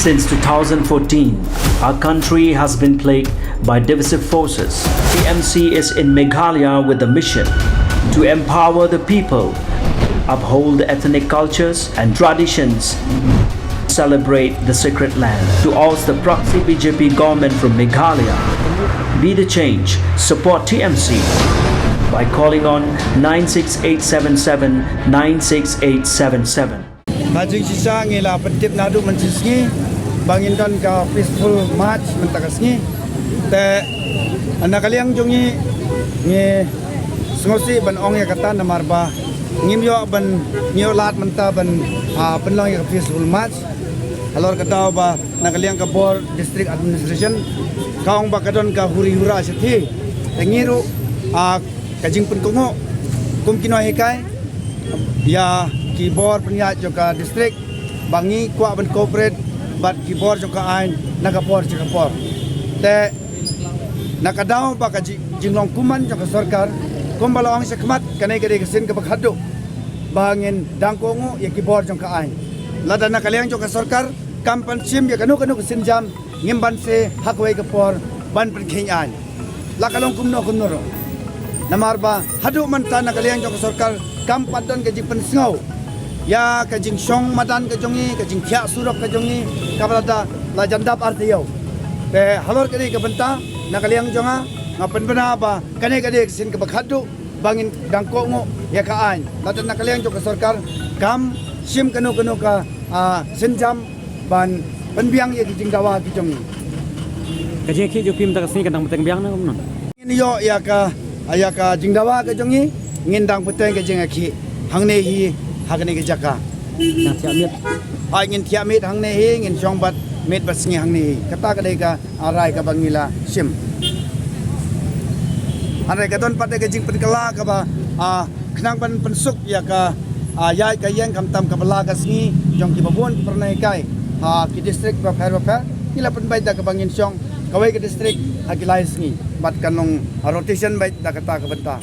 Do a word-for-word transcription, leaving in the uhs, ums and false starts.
Since two thousand fourteen, our country has been plagued by divisive forces. T M C is in Meghalaya with the mission to empower the people, uphold ethnic cultures and traditions, celebrate the sacred land. To oust the proxy B J P government from Meghalaya, be the change, support T M C by calling on nine six eight seven seven nine six eight seven seven. Ka jingshisha ngi la pyntip naduh mynshisngi ba ngin don ka peaceful march mynta ka sngi. Te na ka liang jong ngi, ngi sngewsih ban ong ïa kata namar ba ngim ïoh ban, ngi ïoh lad mynta ban, ah, pynlong ïa ka peaceful march. Halor ka daw ba na ka liang ka bor district administration ka ong ba ka don ka huri hura shathie. Te ngi ruh, ah, ka jingpynkohnguh kum ki nonghikai ïa ki bor pynïaid jong ka district ba ngi kwah ban cooperate bad ki bor jong ka aiñ na ka por sha ka por. Te na ka daw ba ka ji-, jinglong kuman jong ka sorkar, kumba la ong shakhmat, kane ka dei ka sien kaba khadduh ba ngin dang kohnguh ïa ki bor jong ka aiñ. Lada na ka liang jong ka sorkar kam pan shim ïa kano kano ka sienjam, ngim banse ha kawei ka por ban pynkheiñ aiñ. La ka long kumno kumno ruh. Namar ba haduh mynta na ka liang jong ka sorkar kam pat don ka jingpynsngew ïa ka jingshong madan ka jong ngi, ka jingthiah surok ka jong ngi, kaba lada la jan dap ar taïew. Te halor kane ka bynta na ka liang jong nga, nga pynbna ba kane ka dei ka sien kaba khadduh ba ngin dang kohnguh ïa ka aiñ. Lada na ka liang jong ka sorkar kam shim kano kano ka, ah, sienjam ban pynbiang ïa ki jingdawa ki jong ngi. Ka jingïakhih jong phi mynta ka sngi kan dang bteng biang ne kumno? Ngin ïoh ïa ka, ïa ka jingdawa ka jong ngi, ngin dang bteng ka jingïakhih hangne hi ha kane ka jaka. Dang thiah miet. Ai, ngin thiah miet hangne hi, ngin shong bad miet bad sngi hangne hi. Kata ka dei ka, ah, rai kaba ngi la shim. Hynrei ka don pat ka jingpynkylla kaba, ah, khnang ban pynsuk ïa ka, ah, ïaid ka ïeng khamtam kaba la ka sngi jong kiba bun ki para nonghikai ha ki district bapher bapher. Ngi la pynbeit da kaba ngin shong kawei ka district ha ki lai sngi bad kan long, ah, rotation beit da kata ka bynta.